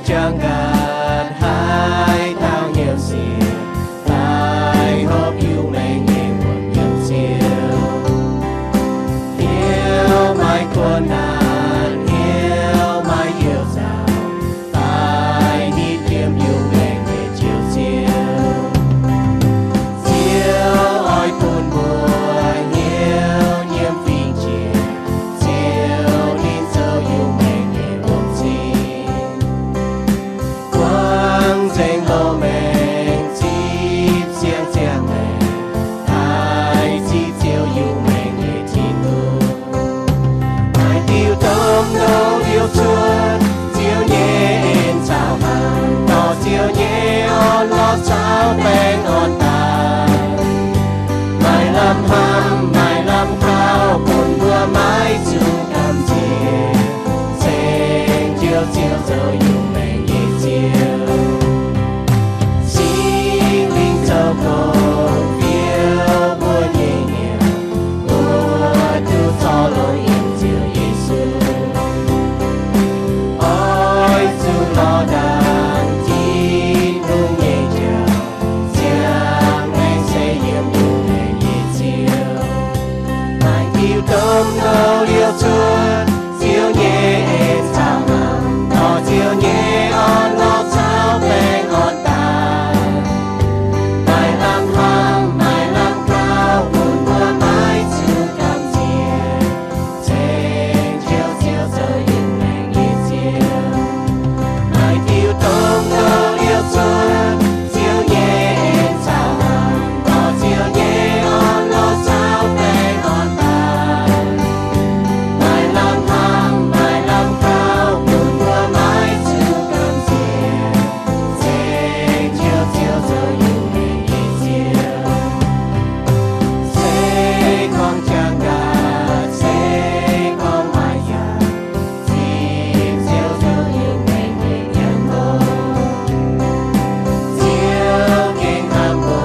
Jangx nqaatc haaix dauh hnyouv siec, daaih hopv Iu-Mengh nyei wuom nyiemc Ziouv. Hnyouv maaih kuonx naanc, hnyouv maaih youh nzauc, daaih hitv yiem Iu-Mengh nyei Njoux Ziouv. Ziouv oix bun mbuo hnyouv nyiemc fingx-jiex, Ziouv ninh zoux Iu-Mengh nyei wuom-zingh. Buangv nzengc loz-maengx, zipv siang-ziangh maengx, daaih ziqv Ziouv Iu-Mengh nyei Tin-Hungh. Maaih diuh domh longc liouh cuotv Ziouv nyei en caux hmangx, dorh Ziouv nyei orn-lorqc caux baengh orn daaih. Maaih lamh hnamv, maaih lamh kaux, bun mbuo maiv zuqc gamh nziex, ceng Njoux Ziouv zoux Iu-Mengh nyei Ziouv. Singx Lingh zoux gong fiou mbuo nyei nyanc, mbuo duqv zorc longx yiem Ziouv Yesu. Oix zuqc lorz ndaangc Tin-Hungh nyei jauv, ziangh maengc se yiem Iu-Mengh nyei Ziouv. Maaih diuh domh longc liouh cuotv Ziouv nyei en caux hmangx, dorh Ziouv nyei orn-lorqc caux baengh orn daaih. Maaih lamh hnamv, maaih lamh kaux, bun mbuo maiv zuqc gamh nziex, ceng Njoux Ziouv zoux Iu-Mengh nyei Ziouv. Maaih diuh domh longc liouh cuotv Ziouv nyei en caux hmangx, dorh Ziouv nyei orn-lorqc caux baengh orn daaih. Maaih lamh hnamv, maaih lamh kaux, bun mbuo maiv zuqc gamh nziex, ceng Njoux Ziouv zoux Iu-Mengh nyei Ziouv. Se gorngv jangx nqaatc, se gorngv maaih jaax, zipv Ziouv zoux Iu-Mengh nyei nyanc hopv. Ziouv gengh hnamv mbuo.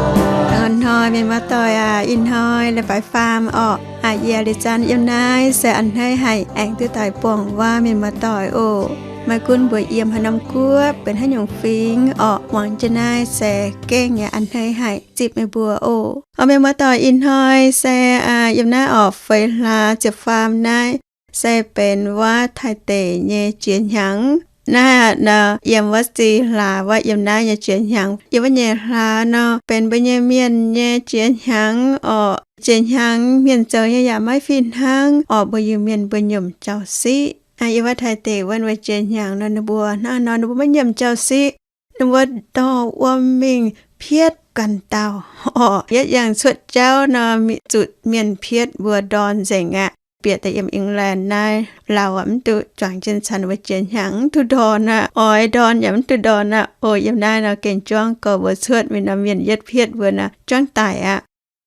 A'hnoi mienh muoz-doic aac, ih hnoi leiz-baaix faam orqc, a'yiex liuz zanc yiem naaiv se a'hneiv haic, aengx duqv daaih buangh waac mienh muoz-doic oc. Maiv gunv mbuo yiem haaix norm guoqv, benx haaix nyungc fingx orqc, muangx jienv naaiv se gengh yaac a'hneiv haic, zipv meih mbuo oc. Orqc, mienh muoz-doic, ih hnoi se yiem naaiv orqc feix hlaax ziepc faam naaiv se benx wuov Taiv deic nyei jiex hnyangx. Naaiv nor yiem wuov zih hlaax wuov, yiem naaiv nyei jiex hnyangx, yiem wuov nyei hlaax nor benx mbuo nyei mienh nyei jiex hnyangx orqc. Jiex hnyangx mienh zoux nyei yaac maiv fih hnangv orqc, mbuo Iu-Mienh mbuo nyiemc jauv-siqv. Yiem wuov Taiv deic wuov, wuov jiex hnyangx nor ninh mbuo hnangv nor ninh mbuo maiv nyiemc jauv-siqv. Ninh mbuo dorh wuom mingh pietv ganh dauh orqc. Yietv yangh cuotv jauv nor, zuqc mienh pietv mbuo ndorn nzengc aqv. Bieqc daaih yiem England naaiv, lauh aqv, mv duqv juangc jienv caux ninh mbuo jiex hnyangx, mv duqv ndorn aqv. Oix ndorn yaac mv duqv ndorn aqv. O, yiem naaiv nor gengh juangv gorx mbuo cuotv mingh nor, mienh yietv pietv mbuo nor, juangv daic aqv.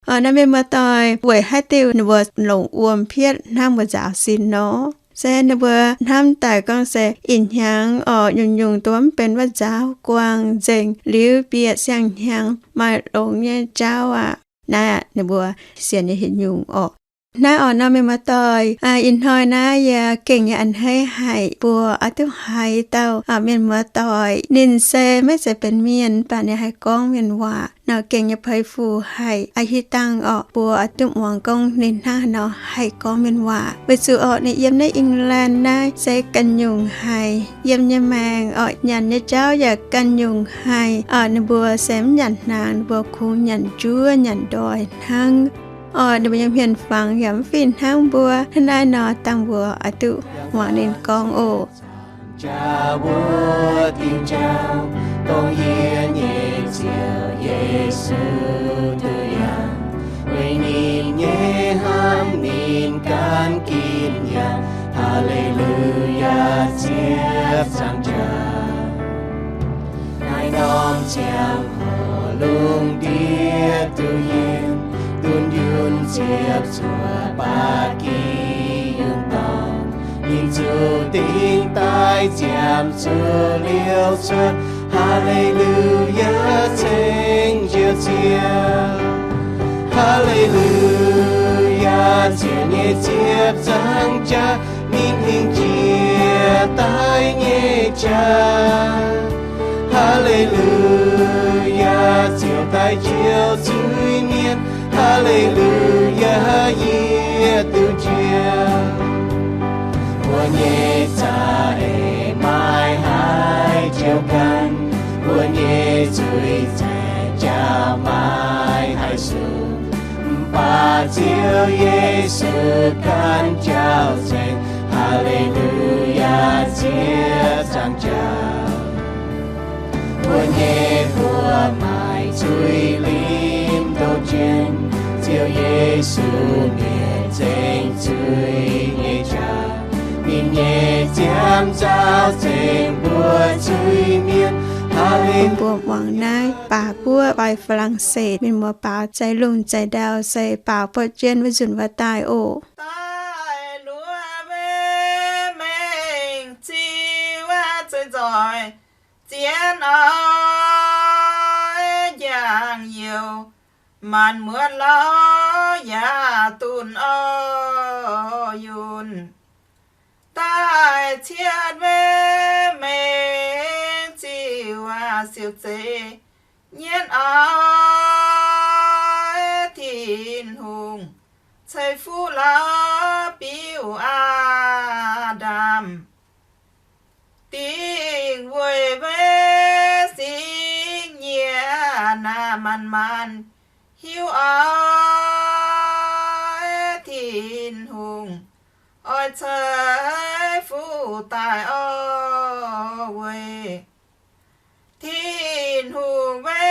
Naaiv mienh muoz-doic, weic haaix diuc ninh mbuo longc wuom pietv hnangv mbuo nzaaux sin nor? Se ninh mbuo hnamv daaih gorngv se ih hnyangx orqc, nyungc-nyungc dongh mv benx wuov nzaaux guangc nzengc, liuz bieqc siang-hnyangx maaih longx nyei jauv aqv. Naaiv ninh mbuo sienx nyei haaix nyungc orqc? Naaiv orqc nor, mienh muoz-doic, ih hnoi naaiv yie gengh nyei a'hneiv haic, mbuo oix duqv haiz dauh mienh muoz-doic. Ninh se maiv zeiz benx mienh, mv baac ninh haih gorngv mienh waac nor, gengh nyei peix fu haic. A'hih dangh orqc, mbuo oix duqv muangx gorngv ninh hnangv haaix nor haih gorngv mienh waac. Weic zuqc orqc ninh yiem naaiv England naaiv se ganh nyungc haic. Yiem nyei maengc orqc, nyanc nyei jauv yaac ganh nyungc haic. Orqc ninh mbuo se mv nyanc hnaangx, ninh mbuo kungx nyanc njuov nyanc ndoih hnangv. Orqc ninh mbuo nyei hmien fangx yaac mv fih hnangv mbuo. Hnangv naaiv nor, dangh mbuo oix duqv muangx ninh gorngv oc. Jaax wuov diuh jauv, dongh yie nyei Ziouv Yesu duqv yangh. Weic ninh nyei hnamv ninh gan ginv yangh. Haa^le^lu^yaa, ziepc zaangc jaax. Naaiv norm ziangh hoc lungh ndiev duqv yiem, dunh yunh ziepc zuoqc ba'gi yungh dorngx. Ninh zuqc dingc daaih ziepc zuoqc liouh cuotv. Haa^le^lu^yaa, ceng Ziouv Ziouv. Haa^le^lu^yaa, Ziouv nyei ziepc zaangc jaax, ninh hingh jiex daaih nyei jaax. Haa^le^lu^yaa, Ziouv daaih njoux zuiz-mienh. Haa^le^lu^yaa, yie duqv njoux. Mbuo nyei za'eix maaih haaix joux ganh, mbuo nyei zuiz-zaengc jaax maaih haaix sung, mv baac Ziouv Yesu ganh jauv nzengc. Haa^le^lu^yaa, Ziouv zaangc jauv. Mbuo nyei buoz maaih zuiz-limh ndoh jienv, Ziouv Yesu mietc nzengc zuiz nyei jaax. Ninh nyei ziangh zaux nzengc mbuo zuiz-mienh. Haa^le. Mbuo muangx naaiv baaux guoqv fai Faa^lang^setc mienh muoz baaux, zai lungh zai ndau se baaux buatc jienv wuov nzunc wuov daaih oc. Daaih luoqc mbuo mengh ziuh wuov zeiv nzoih zien oix njang youh, maanc muotc lorz yaac dunh oix yunh. Daaih cietv mbuo mengh ziuh wuov siou zeiv nyienv oix Tin-Hungh ceix fuqv lorz biuv Aa^ndam. Dingc weic mbuo singx nyiec naaiv maanc maanc hiuv oix Tin-Hungh oix ceix fuqv daaih oc weic Tin-Hungh mbuo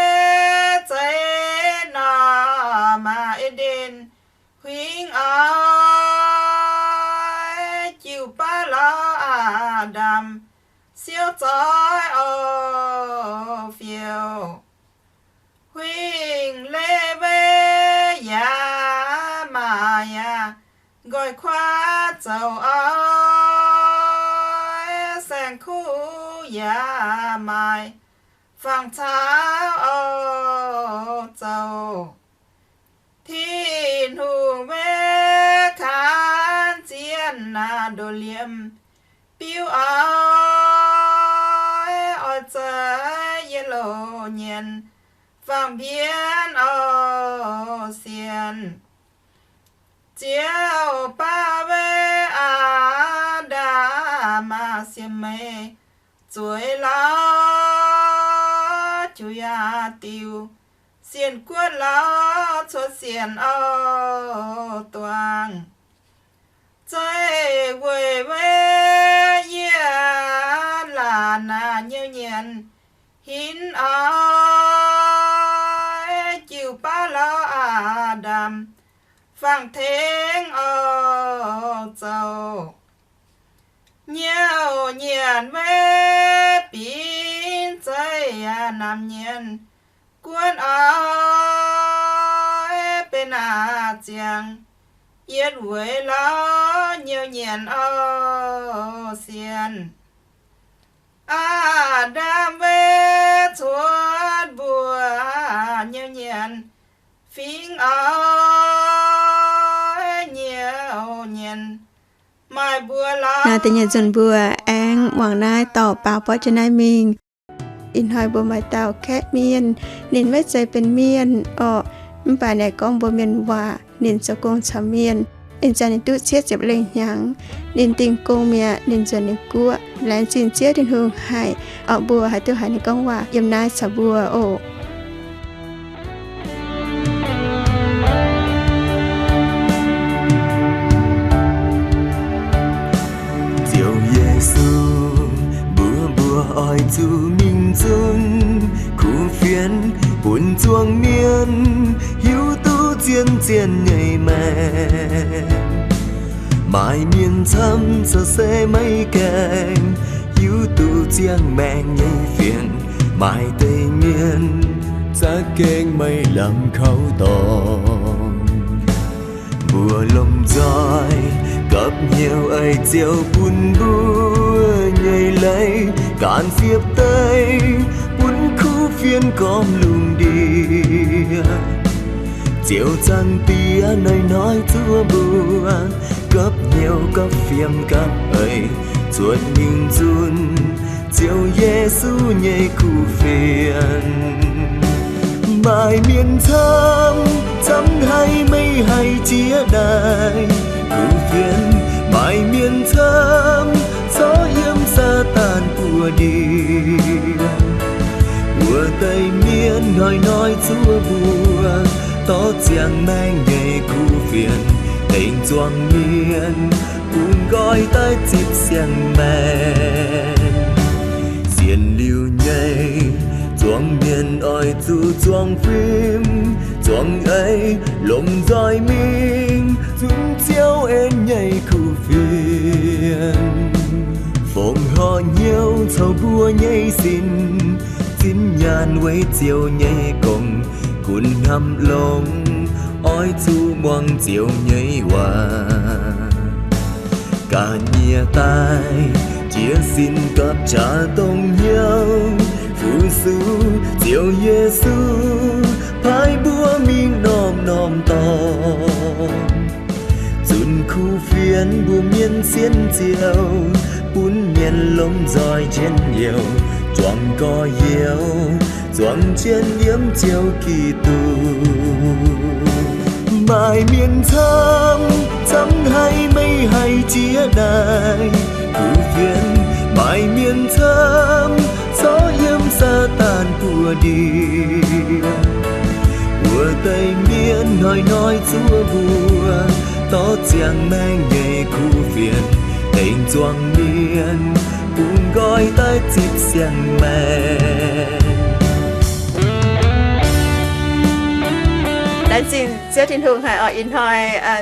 zeiv nor maaih E^nden Huingx oix jiu baav lorz Aa^ndam siouv zoih oix fiou. Huingx leiz mbuo yaac maaih yaac nqoi kuav zoux oix, saeng-kuv yaac maaih fangx caux oix zoux. Tin-Hungh mbuo kangv zienh naaiv ndoh liemh biuv oix, oix zeiv yietc loz nyienx fangx mbienv oix sienx. Ziouv baav mbuo Aa^ndam, maaih siex meih zueiz lorz juv yaac diuh, sienx guotv lorz cuotv sienx oix duangx. Zeiv weic mbuo yie laanh naaiv nyouv nyienx hinv oix jiu baav lorz Aa^ndam fangx tengx oix zoux. Nyouv nyienx mbuo binc zeiv yaac namx nyienx guonv oix benx aqc ziangx, yietv weic lorz nyouv nyienx oix sienx. Aa^ndam mbuo cuotv mbuo nyouv nyienx fingx oix nyouv nyienx maaih mbuo lorz. Naaiv deix nyei nzunc mbuo aengx muangx naaiv dorh baaux buatc jienv naaiv mingh. Ih hnoi mbuo maaih dauh kaeqv mienh, ninh maiv zeiz benx mienh orqc, mv baac naaic gorngv mbuo mienh waac, ninh zoux gong caux mienh. Ih zanc ninh duqv cietv ziepc lengh hnyangx. Ninh dingh gong mi'aqv, ninh nzuonx ninh guoqv. Laengz zingh Ziouv Tin-Hungh haic orqc, mbuo haih duqv haiz ninh gorngv waac yiem naaiv caux mbuo oc. Ziouv Yesu, mbuox mbuo oix zuqc mingh nzunc kuv fienx bun zuangx mienh hiuv duqv zien-zien nyei maengc. Maaih mienh camv zoux se maiv gaengh hiuv duqv ziangh maengc nyei fienx. Maaih deix mienh za'gengh maiv lamh kaux dorngx. Mbuo lomh nzoih gapv hnyouv ei Ziouv bun mbuo nyei leiz ganh siepv deix bun kuv fienx gormx lungh ndiev. Ziouv Zaangc Diex, hnoi-hnoi zuov mbuo gapv hnyouv gapv fiem gapv eix. Zuotc mingh nzunc Ziouv Yesu nyei kuv fienx. Maaih mienh camv, camv haiz meih haih jiex daaih kuv fienx. Maaih mienh camv corc yiem Saadaan buoz-ndiev. Wuov deix mienh hnoi-hnoi zuov mbuo, dorh ziangh maengc nyei kuv fienx tengx zuangx mienh, bun nqoi daaih zipv siang-maengc. Sienx liuz nyei zuangx mienh oix zuqc zuangx fim, zuangx eix longc nzoih mingh zunc Ziouv en nyei kuv fienx. Fongc horc hnyouv coux mbuo nyei sin, zinh nyaanh weic Ziouv nyei gong, gunv hnamv longx oix zuqc muangx Ziouv nyei waac. Ga'nyiec daaih jiez sin gapv qaqv dongh hnyouv, fu-sux Ziouv Yesu paaiv mbuo mingh norm-norm dorngx. Zunc kuv fienx mbuo mienh sienx Ziouv, bun mienh lomh nzoih njien-youh, zuangx gorx-youz, zuangx jienv yiem Ziouv Giduc. Maaih mienh camv, camv haiz meih haih jiex daaih kuv fienx. Maaih mienh camv corc yiem Saadaan buoz-ndiev. Wuov deix mienh hnoi-hnoi zuov mbuo, dorh ziangh maengc nyei kuv fienx tengx zuangx mienh, bun nqoi daaih zipv siang-maengc. Laengz zingh Ziouv Tin-Hungh haic oc. Ih hnoi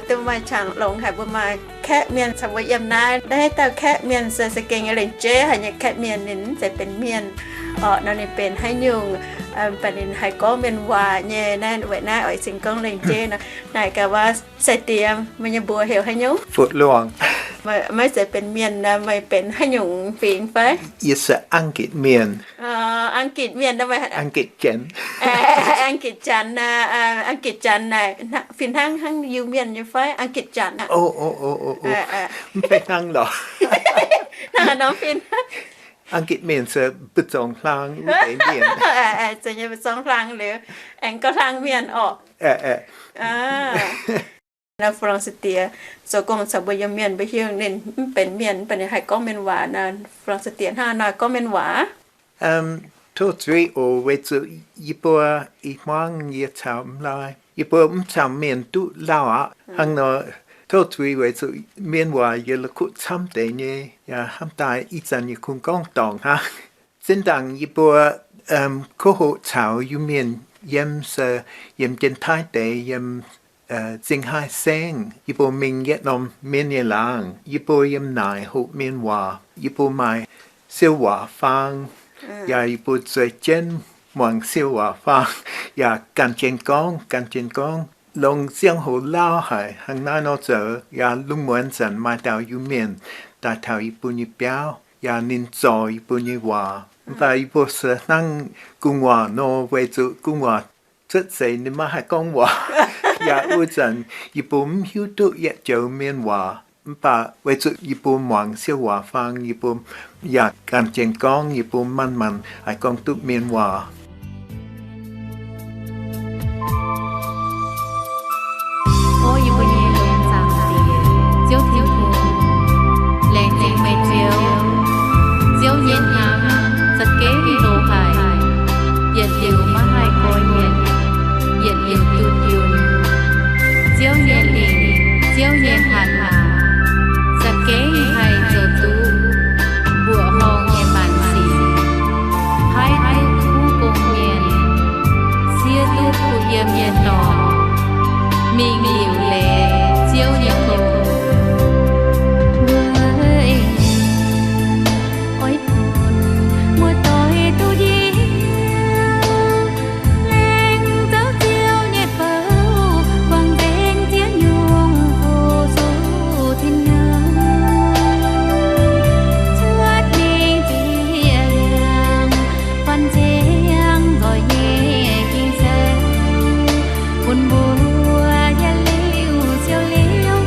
duqv maaih qangx longx haic mbuo maaih kaeqv mienh caux mbuo yiem naaiv. Naaiv dauh kaeqv mienh se za'gengh lengc jeiv haic nyei kaeqv mienh, ninh mv zeiz benx mienh orqc nor, ninh benx haaix nyungc, mv baac ninh haih gorngv mienh waac nyei. Naaiv weic naaiv oix cingx gorngv lengc jeiv nor. Naaic gaax wuov sai-diex, meih nyei mbuox heuc haaix nyungc? Fu Luangh. Maiv zeiz benx mienh nor, meih benx haaix nyungc fingx fai? Yie se Ang^gitc Mienh. Ang^gitc Mienh, Ang^gitc Janx. Ang^gitc Janx, Ang^gitc Janx naaic fih hnangv hnangv Iu-Mienh nyei fai? Ang^gitc Janx aqv. Mv fih hnangv lorqc. Hnangv nor fih hnangv. Ang^gitc Mienh se mbu'zorng hlang wuov deix mienh. Zeiz nyei, mbu'zorng hlang liuz, aengx gauh hlang mienh orqc. Naaiv Fu Luangh sai-diex zoux gong caux mbuo Iu-Mienh, mbuo hiuv ninh mv benx mienh, mv baac ninh haih gorngv mienh waac nor. Fu Luangh sai-diex hnangv naaic gorngv mienh waac. Tov zuiz oc, weic zuqc yie mbuo ih hmuangx yie caux mv lai, yie mbuo mv caux mienh duqv lauh aqv. Hnangv nor, tov zuiz weic zuqc mienh waac yie la'kuqv camv deix nyei, yaac hnamv daaih ih zanc yie kungx gorngv dorngc hnangv. Zinh ndaangc yie mbuo kuv hoqc caux Iu-Mienh yiem se yiem Janx-Taiv deix, yiem Zingh Haih Saengv, yie mbuo mingh yietc norm mienh nyei laangz, yie mbuo yiem naaic hoqc mienh waac, yie mbuo maaih siou waac faang, yaac yie mbuo zueiz jienv muangx siou waac faang, yaac ganh jienv gorngv, ganh jienv gorngv. Longc ziangh hoc lauh haic hnangv naaiv nor zoux, yaac lungh muonz zanc maaih dauh Iu-Mienh daaih taux yie mbuo nyei biauv, yaac ninh zorc yie mbuo nyei waac. Mv baac yie mbuo se hnangv gu'nguaaz nor, weic zuqc gu'nguaaz cuotv seix ninh maiv haih gorngv waac. Yaac wuov zanc yie mbuo mv hiuv duqv yietc joux mienh waac. Mv baac weic zuqc yie mbuo muangx siou waac faang, yie mbuo yaac ganh jienv gorngv, yie mbuo manc-manc haih gorngv duqv mienh waac. O yie mbuo nyei Lungh Zaangc Diex, Ziouv Tin-Hungh, laengz zingh meih Ziouv. Ziouv nyei hnamv za'gengh loz haic, yietc liuz maiv haih goiv yienc, yietc liuz duqv yunc. Ziouv nyei lingc, Ziouv nyei hatc maaz za'gengh haih zoux duqv mbuoqc horngh nyei maanc sic, paaiv duqv kuv gong-mienh, siev duqv kuh yiem nyei dorngx, mingh liuc leiz Ziouv nyei gong. Weic oix bun muoz-doic duqv njoux, laengz zaux Ziouv nyei bou, buangh nzengc ziex nyungc fu-sux tin-nyouv, cuotv mingh ziex liangx, buatc nziangv nzoih nyei Ging-Sou, bun mbuo yietc liuz siou liouv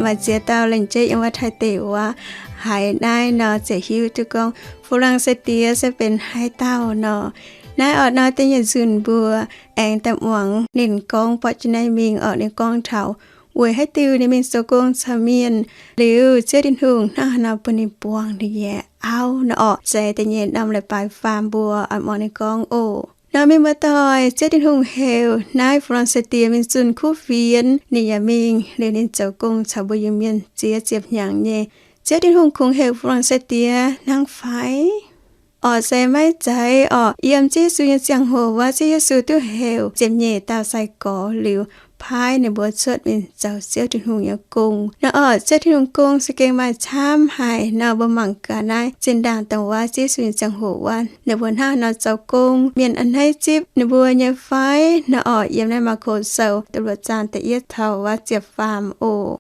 Maaih ziex dauh lengc jeiv yiem wuov Taiv deic waac haiz naaiv nor ziouc hiuv duqv gorngv Fu^lan^se Diex se benx haaix dauh nor. Naaiv orqc nor da'nyeic nzunc mbuo aengx daaih muangx ninh gorngv buatc jienv naaiv mingh orqc, ninh gorngv taux weic haaix diuc ninh mingh zoux gong caux mienh liuz Ziouv Tin-Hungh hnangv haaix nor bun ninh buangh ninh nyei auv nor orqc. Se da'nyeic norm leiz-baaix faam mbuo oix muangx ninh gorngv oc. Nor mienh muoz-doic, Ziouv Tin-Hungh heuc naaiv Fu^lan^se Diex mingh zunh kuv fienx, ninh yaac mingh. Liuz ninh zoux gong caux mbuo Iu-Mienh ziex ziepc hnyangx nyei. Ziouv Tin-Hungh kungx heuc Fu^lan^se Diex hnangv fai? Orqc se maiv zeiz orqc. Yiem Ziouv Yesu nyei ziangh hoc wuov, Ziouv Yesu duqv heuc ziepc nyeic dauh sai-gorx liuz, paaiv ninh mbuo cuotv mingh zoux Ziouv Tin-Hungh nyei gong nor orqc. Ziouv Tin-Hungh gong se gengh maaih camv haic nor. Mbuo mangc gaax naaiv zinh ndaangc dongh wuov Ziouv Yesu nyei ziangh hoc wuov, ninh mbuo hnangv haaix nor zoux gong, mienh a'hneiv zipv ninh mbuo nyei fai nor orqc. Yiem naaiv Maako Sou da'luoqc zaang da'yietv taux wuov ziepc faam oc.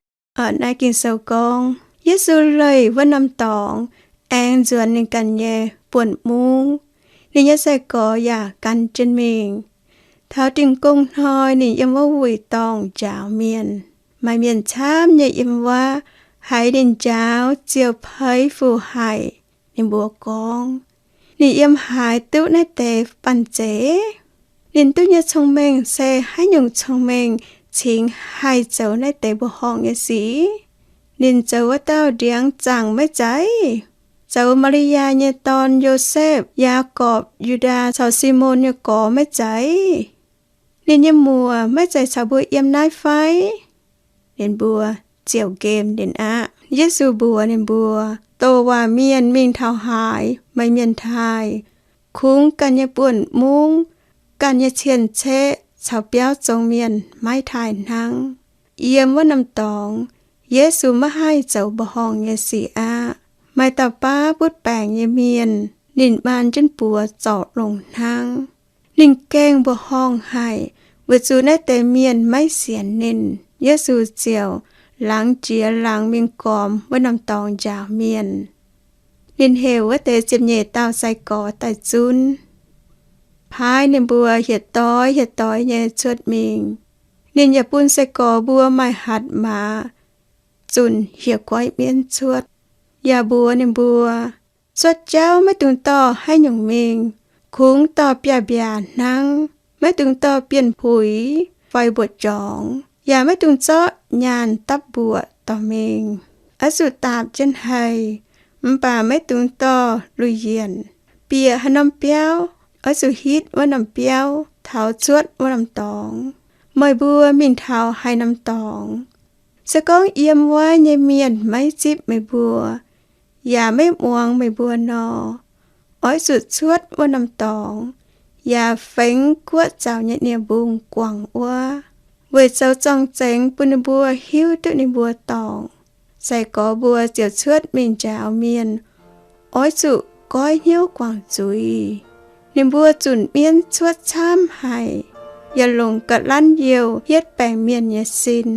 Naaiv Ging-Sou gorngv, Yesu leih wuov norm dorngx, aengx nzuonx ninh ganh nyei buonv-mungv. Ninh nyei sai-gorx yaac gan jienv mingh. Taux Dingh Gong Hnoi ninh yiem wuov wuic dorngh njaaux mienh. Maaih mienh camv nyei yiem wuov. Haiz ninh njaaux ziouc peix fuqv haic. Ninh mbuo gorngv, Ninh yiem haaix duqv naaiv deix banh zeic? Ninh duqv nyei cong-mengh se haaix nyungc cong-mengh cingx haih zoux naaiv deix mbuoqc horngh nyei sic? Ninh zoux wuov dauh ndiangx zaangc maiv zeiz? Zoux Maa^li^yaa nyei dorn, Yosepv, Yaagorpc, Yu^ndaa caux Simon nyei gorx maiv zeiz? Ninh nyei muoc maiv zeiz caux mbuo yiem naaiv fai? Ninh mbuo ziouc nqemh ninh aqv. Yesu mbuox ninh mbuo, Douc waac mienh mingh taux haaix, meih mienh taaih. Kungx ganh nyei buonv-mungv, ganh nyei cien-ceqv caux biauv zong mienh maiv taaih hnangv. Yiem wuov norm dorngx, Yesu maiv haih zoux mbuoqc horngh nyei sic aqv. Maaih dauh baav butv baengc nyei mienh, ninh maan jienv buoz zorc longc hnangv. Ninh gaengh mbuoqc horngh haic, weic zuqc naaiv deix mienh maiv sienx ninh. Yesu ziouc laangz jiex laangz mingh gormx wuov norm dorngx njaaux mienh. Ninh heuc wuov deix ziepc nyeic dauh sai-gorx daaih zunv, paaiv ninh mbuo hieh doix hieh doix nyei cuotv mingh. Ninh yaac bun sai-gorx mbuo maaih hatc maaz zunc hieh goiv mienv cuotv, yaac mbuox ninh mbuo, Cuotv jauv maiv dungx dorh haaix nyungc mingh. Kungx dorh biaav-mbiaac hnangv. Maiv dungx dorh bienh puix fai mbuoqc jorngx, yaac maiv dungx zorqv nyaanh dapv mbuoqc dorh mingh. Oix zuqc daapc jienv haih, mv baac maiv dungx dorh lui-yienc. Bieqc haaix norm biauv, oix zuqc hitv wuov norm biauv taux cuotv wuov norm dorngx. Meih mbuo mingh taux haaix norm dorngx, se gorngv yiem wuov nyei mienh maiv zipv meih mbuo, yaac maiv muangx meih mbuo nor, oix zuqc cuotv wuov norm dorngx, yaac fengx guoqv zaux nyei nie-mbung guangc wuov, weic zoux zorng-zengx bun ninh mbuo hiuv duqv ninh mbuo dorngc. Sai-gorx mbuo ziouc cuotv mingh njaaux mienh, oix zuqc goiv hnyouv guangc zuiz. Ninh mbuo zunc mienv cuotv camv haic, yaac longc ga'lanv youh hietv baengc mienh nyei sin,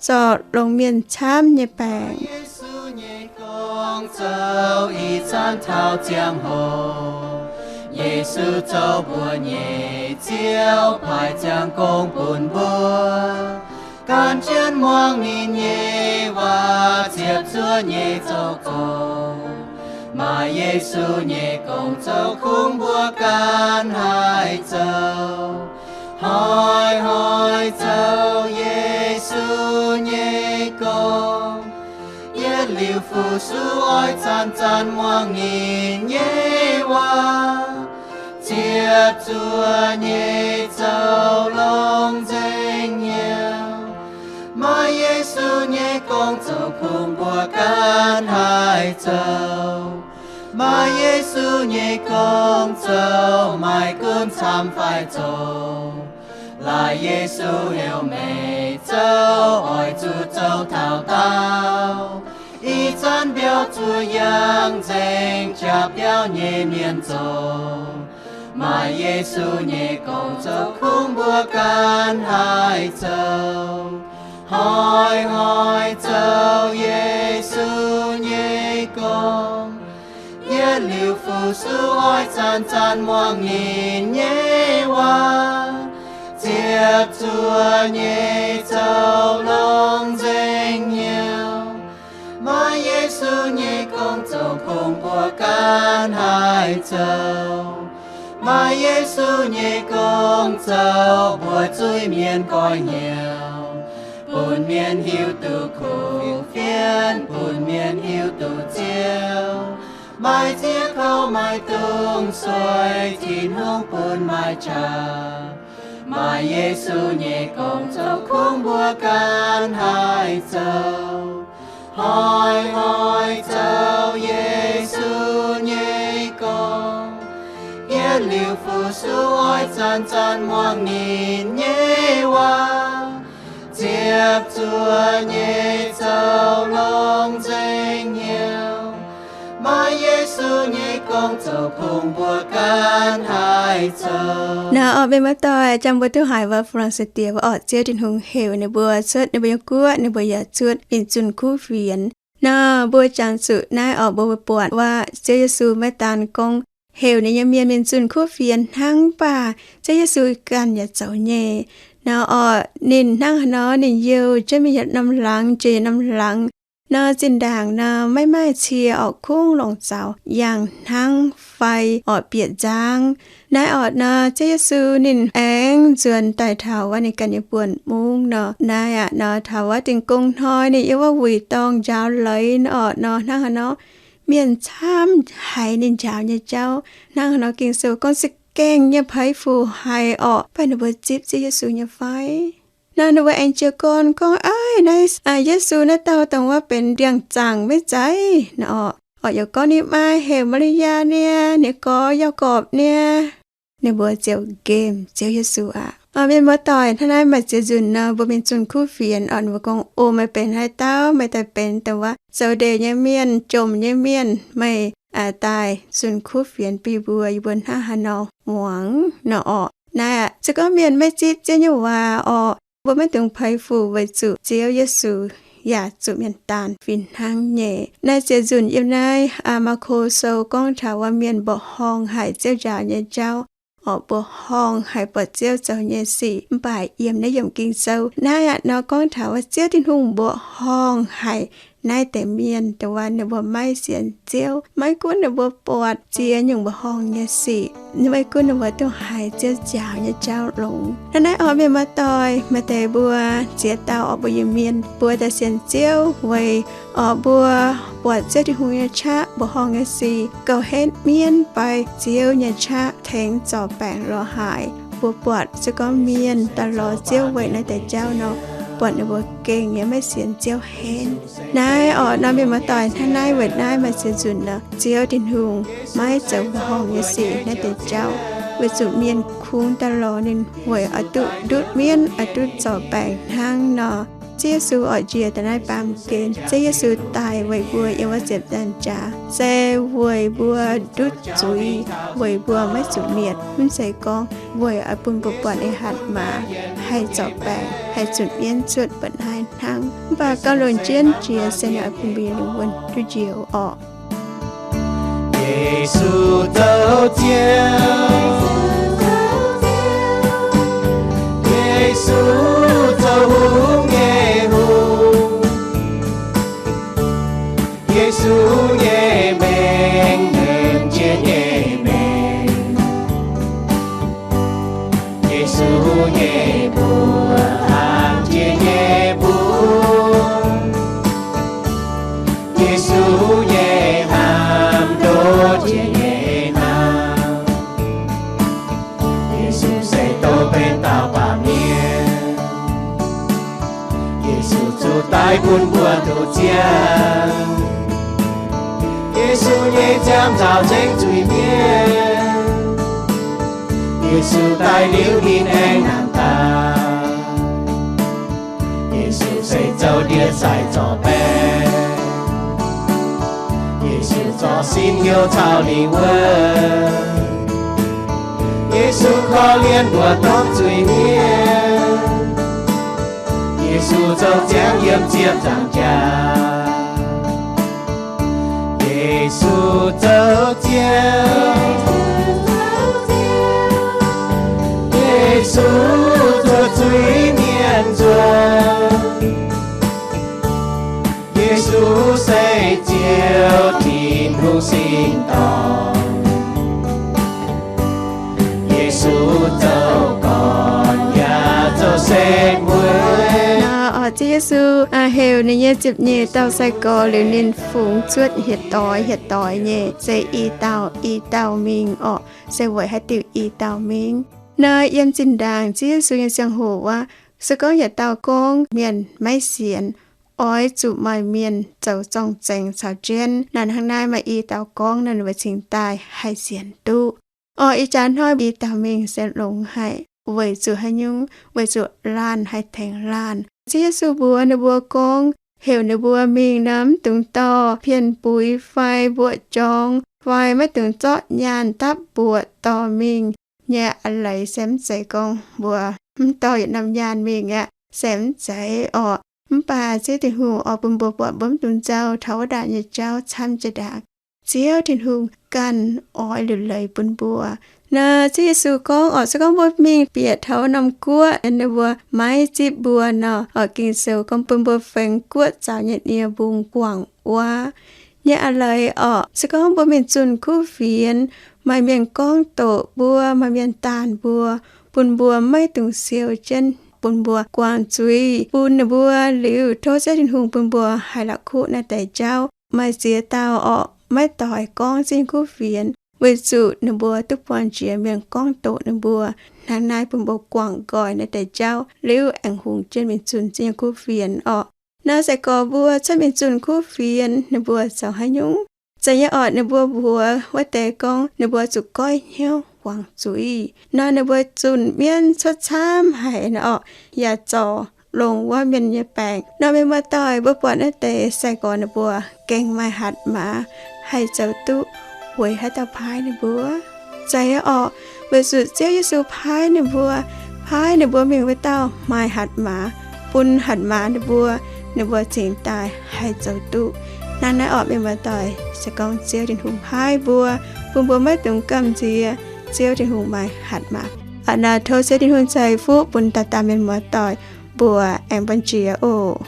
zorc longc mienh camv nyei baengc. Yesu nyei gong zoux ih zanc taux ziangh hoc. Yesu zoux mbuox nyei Ziouv paaiv ziangh gong bun mbuo, gan jienv muangx ninh nyei waac, ziepc zuoqv nyei zoux gong. Maaih Yesu nyei gong zoux kungx mbuo ganh haih zoux. Hnoi-hnoi zoux Yesu nyei gong. Yietv liuz fu-sux oix zanc-zanc muangx ninh nyei waac, ziepc zuoqv nyei zoux longx nzengc hnyouv. Maaih Yesu nyei gong zoux kungx mbuo ganh haih zoux. Maaih Yesu nyei gong zoux maaih gunv camv fai zoux. Laaix Yesu heuc meih zoux, oix zuqc zoux taux daauh. Ih zanc mbiauh zuoqv yangh nzengc, jaax biauv nyei mienh zoux. Maaih Yesu nyei gong zoux kungx mbuo ganh haih zoux. Hnoi-hnoi zoux Yesu nyei gong. Yietv liuz fu-sux oix zanc-zanc muangx ninh nyei waac, ziepc zuoqv nyei zoux longx nzengc hnyouv. gan haih zoux. Maaih Yesu nyei gong zoux mbuox zuiz-mienh goiv hnyouv, bun mienh hiuv duqv kuv fienx, bun mienh hiuv duqv Ziouv. Maaih ziex kouv maaih dungz sueih, Tin-Hungh bun maaih qaqv. Maaih Yesu nyei gong zoux kungx mbuo gan haih zoux. Hnoi-hnoi zoux Yesu nyei gong, yietc liuz fu-sux oix zanc-zanc muangx ninh nyei waac, ziepc zuoqv nyei zoux longx nzengc hnyouv. Maaih Yesu nyei gong zoux kungx mbuo gan haih zoux. Naaiv orqc, mienh muoz-doic, jangx mbuo duqv haiz waac-fungx laangh se diex wuov orqc, Ziouv Tin-Hungh heuc ninh mbuo cuotv ninh mbuo nyei guoqv, ninh mbuo yaac cuotv mingh zunh kuv fienx. Nor mbuo jangx zuqc naaiv orqc, mbuo buatc waac Ziouv Yesu maiv daan gorngv heuc ninh nyei mienh mingh zunh kuv fienx hnangv, mv baac Ziouv Yesu ganh yaac zoux nyei. Nor orqc, ninh hnangv haaix nor, ninh youh jienv mingh yietc norm laangz, jiex yietc norm laangz. Nor zinh ndaangc nor maiv maaih cie orqc, kungx longc zaux, yangh hnangv fai orqc bieqc nzangv. Naaiv orqc nor, Ziouv Yesu ninh aengx nzuonx daaih taux wuov ninh ganh nyei buonc mungv nor. Naaiv aqv nor, taux wuov dingh gong hnoi ninh yiem wuov wuic dorngh njaaux leiz nor orqc nor, hnangv haaix nor mienh camv haiz ninh njaaux nyei jauv. Hnangv haaix nor Ging-Sou gorngv za'gengh nyei peix fuc haiz orqc, mv baac ninh mbuo zipv Ziouv Yesu nyei fai? Nor ninh mbuo aengx jiez gorn gorngv, Aaih, naaiv Yesu naaiv dauh dongh wuov benx ndiangx-zaangc maiv zeiz? Nor orqc, orqc yaac gorngv ninh maa heuc Maa^li^yaa niaa, ninh gorx Yaagorpc niaa. Ninh mbuo ziouc nqemh Ziouv Yesu aqv. Mienh muoz-doic, hnangv naaiv maaih ziex nzunc nor mbuo mingh zunh kuv fienx orqc, ninh mbuo gorngv, O, meih benx haaix dauh? Meih daaih benx dongh wuov zoux ndeic nyei mienh, jomc nyei mienh, meih daaih zunh kuv fienx bun mbuo, yie mbuo hnangv haaix nor muangx nor orqc. Naaiv aqv, se gorngv mienh maiv zipv Ziouv nyei waac orqc, mbuo maiv dungx peix fuc weic zuqc Ziouv Yesu yaac zuqc mienh daanh fih hnangv nyei. Naaiv ziex nzunc yiem naaiv Maako Sou gorngv taux wuov mienh mbuoqc horngh haic Ziouv njaaux nyei jauv orqc, mbuoqc horngh haic buatc Ziouv zoux nyei sic. Mv baac yiem naaiv yiemc Ging-Sou naaiv aqv nor gorngv taux wuov Ziouv Tin-Hungh mbuoqc horngh haic naaiv deix mienh dongh wuov ninh mbuo maiv sienx Ziouv. Maiv gunv ninh mbuo buatc ziex nyungc mbuoqc horngh nyei sic, maiv gunv ninh mbuo duqv haiz Ziouv njaaux nyei jauv longx. Hnangv naaiv orqc, mienh muoz-doic, maaih deix mbuo ziex dauh orqc, mbuo Iu-Mienh, mbuo daaih sienx Ziouv weic orqc mbuo buatc Ziouv Tin-Hungh nyei qaqv, mbuoqc horngh nyei sic, gauh henv mienv fai Ziouv nyei qaqv tengx zorc baengc lorz haaix. Mbuo buatc se gorngv mienh daaih lorz Ziouv weic naaiv deix jauv nor, buatc ninh mbuo gengh nyei maiv sienx Ziouv henv. Naaiv orqc nor, mienh muoz-doic, hnangv naaiv weic naaiv maaih ziex nzunc nor, Ziouv Tin-Hungh maiv zoux mbuoqc horngh nyei sic naaiv deix jauv, weic zuqc mienh kungx daaih lorz ninh weic oix duqv ndutv mienv, oix duqv zorc baengc hnangv nor. Ziouv Yesu orqc njiec daaih naaiv baamh gen, Ziouv Yesu daic weic mbuo yiem wuov ziepc nzaangc jaax, se weic mbuo ndutv zuiz, weic mbuo maiv zuqc mietc, mv zeiz gorngv weic oix bun mbuo buatc ninh hatc maaz, haih zorc baengc, haih zunc mienv cuotv mba'hnoi hnangv. Mv baac gauh longc jienv jiex se ninh oix bun mbuo nyei lingh wuonh duqv njoux orqc. Yesu zoux Ziouv, Yesu zoux hungh nyei Hungh, Yesu nyei mengh nqemh jiex nyei mengh. Yesu nyei mbuox hnamv jiex nyei mbuox, Yesu nyei hnamv ndoqv jiex nyei hnamv. Yesu se douh benx dauh baamh mienh. Yesu zuqc daiv bun mbuo nduqc ziangh. Yesu nyei nziaamv nzaaux nzengc zuiz-mienh. Yesu daaih liuz ninh aengx nangh daaih. Yesu se zoux ndie-sai zorc baengc. Yesu zorc sin hnyouv caux lingh wuonh. Yesu korv-lienh mbuox domh zuiz-mienh. Yesu zoux ziangx yiem ziepc nzaangc jaax. Yesu zoux Ziouv, Yesu zuov zuiz-mienh nzuonx. Yesu se Ziouv Tin-Hungh singx dorngx. Ziouv Yesu heuc ninh nyei ziepc nyeic dauh sai-gorx liuz, ninh fungx cuotv hietc doix hietc doix nyei, se i dauh i dauh mingh orqc. Se weic haaix diuc i dauh mingh? Naaiv yiem zinh ndaangc Ziouv Yesu nyei ziangh hoc wuov, se gorngv yietc dauh gorngv mienh maiv sienx, oix zuqc maaih mienh zoux zorng-zengx caux jienv. Naaiv hnangv naaiv maaih i dauh gorngv, ninh mbuo cingx daaih haih sienx duqv. Orqc, ih jaax hnoi i dauh mingh se longx haic. Weic zuqc haaix nyungc? Weic zuqc laanh haih tengx laanh. Ziouv Yesu mbuox ninh mbuo gorngv, heuc ninh mbuo mingh nor, mv dungx dorh pien-buix fai mbuoqc jorngx fai maiv dungx zorqv nyaanh dapv mbuoqc dorh mingh. Nyei a'leiz se mv zeiz gorngv mbuo mv dorh yietc norm nyaanh mingh aqv, se mv zeiz orqc. Mv baac Ziouv Tin-Hungh oix bun mbuo buatc mbuo mv dungx nzauh taux wuov ndaangc nyei jauv camv jiex ndaangc. Ziouv Tin-Hungh ganh oix liuc leiz bun mbuo. Naaiv Ziouv Yesu gorngv orqc, se gorngv mbuo mingh bieqc taux norm guoqv, ninh mbuo maiv zipv mbuo nor, orqc, Ging-Sou gorngv bun mbuo fengx guoqv zaux nyei nie-mbung guangc wuov. Nyei a'leiz orqc, se gorngv mbuo mingh zunh kuv fienx, maaih mienh gorngv doqc mbuo, maaih mienh daanh mbuo, bun mbuo maiv dungx siou jienv, bun mbuo guangc zuiz bun ninh mbuo liuz, tov Ziouv Tin-Hungh bun mbuo haih la'kuqv naaiv deix jauv. Maaih ziex dauh orqc, maiv doix gorngv Ziouv nyei kuv fienx, weic zuqc ninh mbuo duqv buangh jiex mienh gorngv doqc ninh mbuo. Hnangv naaiv bun mbuo guangc nqoi naaiv deix jauv liuz, aengx hungx jienv mingh zunh Ziouv nyei kuv fienx orqc. Naaiv sai-gorx mbuo cuotv mingh zunh kuv fienx, ninh mbuo zoux haaix nyungc? Zeiz nyei orqc, ninh mbuo mbuox wuov deix gorngv ninh mbuo zuqc goiv hnyouv guangc zuiz. Nor ninh mbuo zunh mienv cuotv camv haic nor orqc, yaac zorc longc wuov mienh nyei baengc. Nor mienh muoz-doic, mbuo buatc naaiv deix sai-gorx ninh mbuo gengh maaih hatc maaz haih zoux duqv weic haaix dauh paaiv ninh mbuo? Zeiz nyei orqc, weic zuqc Ziouv Yesu paaiv ninh mbuo, paaiv ninh mbuo mingh wuov dauh maaih hatc maaz, bun hatc maaz ninh mbuo, ninh mbuo cingx daaih haih zoux duqv. Hnangv naaiv orqc, mienh muoz-doic, se gorngv Ziouv Tin-Hungh paaiv mbuo, bun mbuo maiv dungx gamh nziex Ziouv Tin-Hungh maaih hatc maaz. A'naaiv tov Ziouv Tin-Hungh ceix fuqv bun dauh dauh mienh muoz-doic, mbuo aengx bun jiex oc.